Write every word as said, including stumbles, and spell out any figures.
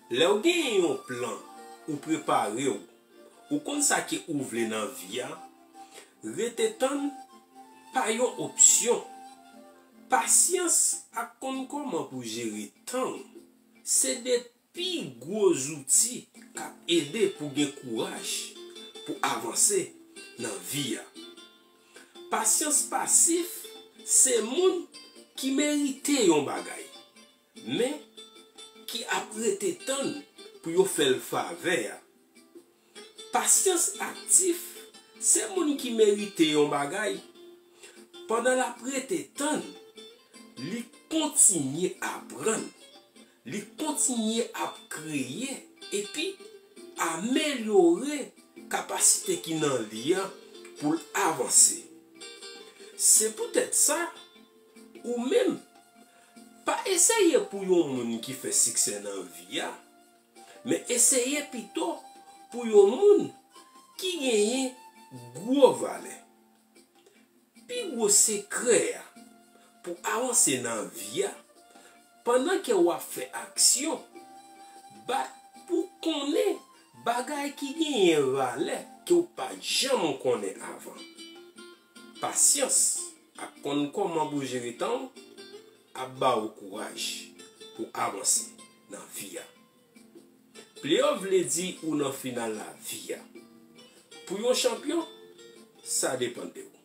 Lè w genyen yon plan, ou prepare w, ou konn sa ke ou vle nan vi a, rete tann pa yon opsyon. Pasyans ak konn kòman pou jere tan w se de pi gwo zouti k ap ede pou gen kouraj pou avanse nan vi a. Pasyans pasif se moun ki merite yon bagay, men ki ap rete tann pou yo fè l favè a. Pasyans aktif se moun ki merite yon bagay. Pandan l ap rete tann, li kontinye aprann, li kontinye ap kreye epi amelyore kapasite ki nan li a pou l avanse. Se poutèt sa, ou menm, pa eseye pou yon moun ki fè siksè nan vi a, men eseye pito pou yon moun ki genyen gwo valè. Pi gwo sekrè a pou avanse nan vi a, pandan ke w ap fè aksyon, bat pou konnen bagay ki genyen valè ke w pa t janm konnen avan. Pasyans ak konn kòman pou jere tan w ap ba w kouraj pou avanse nan vi a. Playoff vle di ou nan final lavi a. Pou yon chanpyon, sa depann de ou.